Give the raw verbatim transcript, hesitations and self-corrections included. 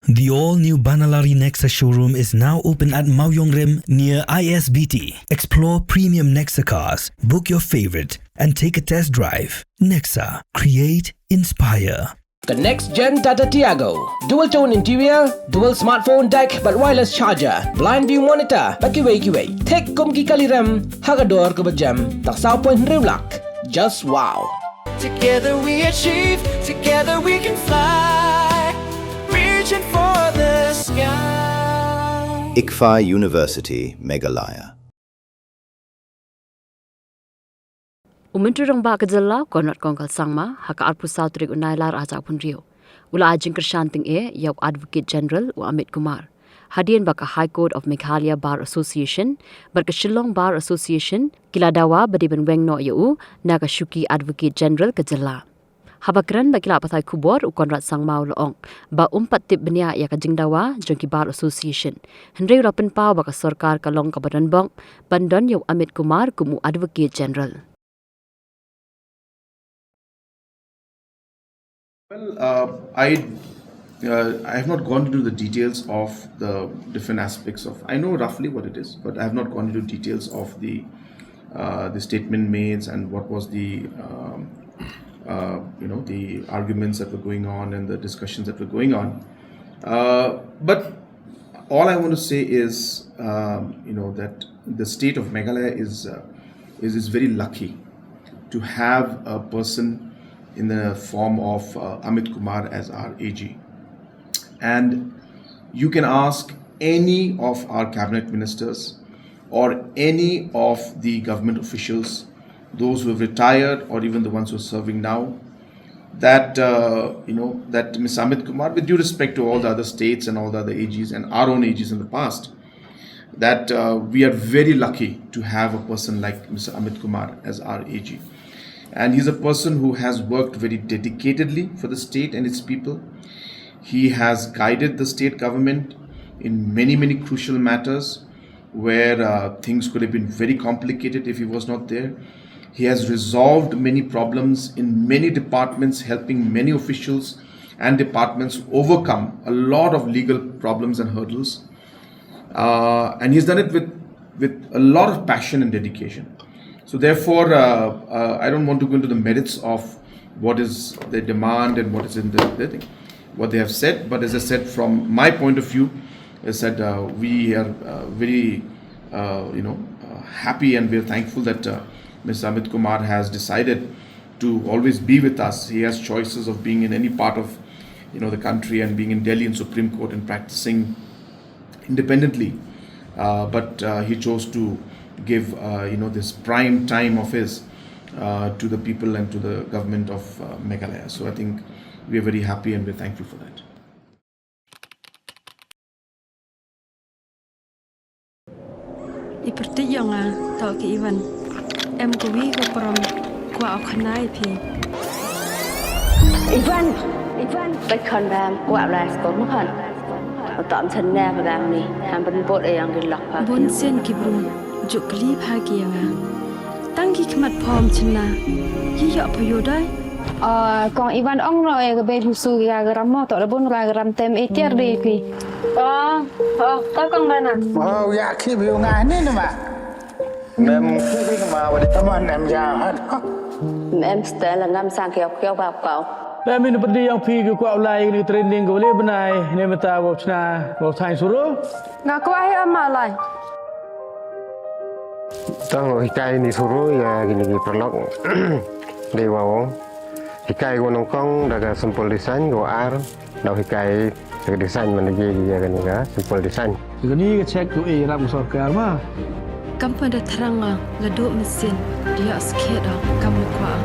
The all-new Banalari Nexa showroom is now open at Mawiongrim near I S B T. Explore premium Nexa cars, book your favorite, and take a test drive. Nexa, create, inspire. Ka next gen Tata Tiago. Dual tone interior, dual smartphone deck, bad wireless charger, blind view monitor, bad kiwei kiwei. Thik kum ki kali rem, ha ka dor kaba jem, tang saw point hynriew lak. Just wow. Together we achieve, together we can fly. Reaching for the sky. ICFAI University, Meghalaya. U Myntri Rangbah ka jylla, Conrad Kongkal Sangma, ha ka arphew saw tarik u Nailar arhajar arphew hynriew, u la ai jingkyrshan tyngeh ïa u Advocate General, u Amit Kumar, hadien ba ka High Court of Meghalaya Bar Association bad ka Shillong Bar Association ki la dawa ba dei ban weng noh ïa u na ka shuki Advocate General ka jylla. Haba kren bad ki lad pathai khubor, u Conrad Sangma u la ong ba um pat tip bniah ïa ka jingdawa jong ki Bar Association, hynrei u la pynpaw ba ka sorkar ka long kaba donbok ban don ïa u Amit Kumar kum u Advocate General. Well, uh, I uh, I have not gone into the details of the different aspects of. I know roughly what it is, but I have not gone into details of the uh, the statement made and what was the um, uh, you know, the arguments that were going on and the discussions that were going on. Uh, but all I want to say is, um, you know, that the state of Meghalaya is uh, is is very lucky to have a person in the form of uh, Amit Kumar as our A G. And you can ask any of our cabinet ministers or any of the government officials, those who have retired or even the ones who are serving now, that uh, you know, that Mister Amit Kumar, with due respect to all the other states and all the other A Gs and our own A Gs in the past, that uh, we are very lucky to have a person like Mister Amit Kumar as our A G. And he's a person who has worked very dedicatedly for the state and its people. He has guided the state government in many, many crucial matters where uh, things could have been very complicated if he was not there. He has resolved many problems in many departments, helping many officials and departments overcome a lot of legal problems and hurdles. Uh, and he's done it with, with a lot of passion and dedication. So therefore, uh, uh, I don't want to go into the merits of what is the demand and what is in the, the thing, what they have said. But as I said, from my point of view, I said uh, we are uh, very, uh, you know, uh, happy, and we are thankful that uh, Mister Amit Kumar has decided to always be with us. He has choices of being in any part of, you know, the country and being in Delhi in Supreme Court and practicing independently. Uh, but uh, he chose to give, uh, you know, this prime time of his uh, to the people and to the government of uh, Meghalaya. So I think we are very happy and we're thankful for that. I pyrthei ïa nga, to ki Ivan. Em ka wi ka prom, kwah u khana ïa phi. Ivan! Ivan! Bad khon bam, kwah u lai skul ma khon. Uta am chan ne ba dang ni, ham ban bot ïa yang di lok pha. Bun sien ki bru, juk kli pha ki ïa nga. Tang ki khmat phom chin na, ki ïoh pha ïoh dai. Ah, kong Ivan ong no e ka bei husu ki ga gram mo, to da bun ga gram tem e tiar dei phi. Oh, oh, to kong Bana. Oh, ïa ki bi nga ni na ma. Mem ki bi ma wa de. Tama nem ja ha. Mem stel ngam sang kiau kiau ba kau. Ba min pyrdi yang phi ki kwah u lai ni training ko le bnai ne meta wa chna wa thai suru. Nga kwah hi ama lai. Tang hikai ni suru ïa kini ki paralok. Dei wa hikai ko nyngkong da ka simple design, ko ar da hikai da ka design man ji ïa kani ka simple design. Kani ka check ko e rap sorkar ma. Kam pat da thrang nga la duh machine ïa skhet kam kwah.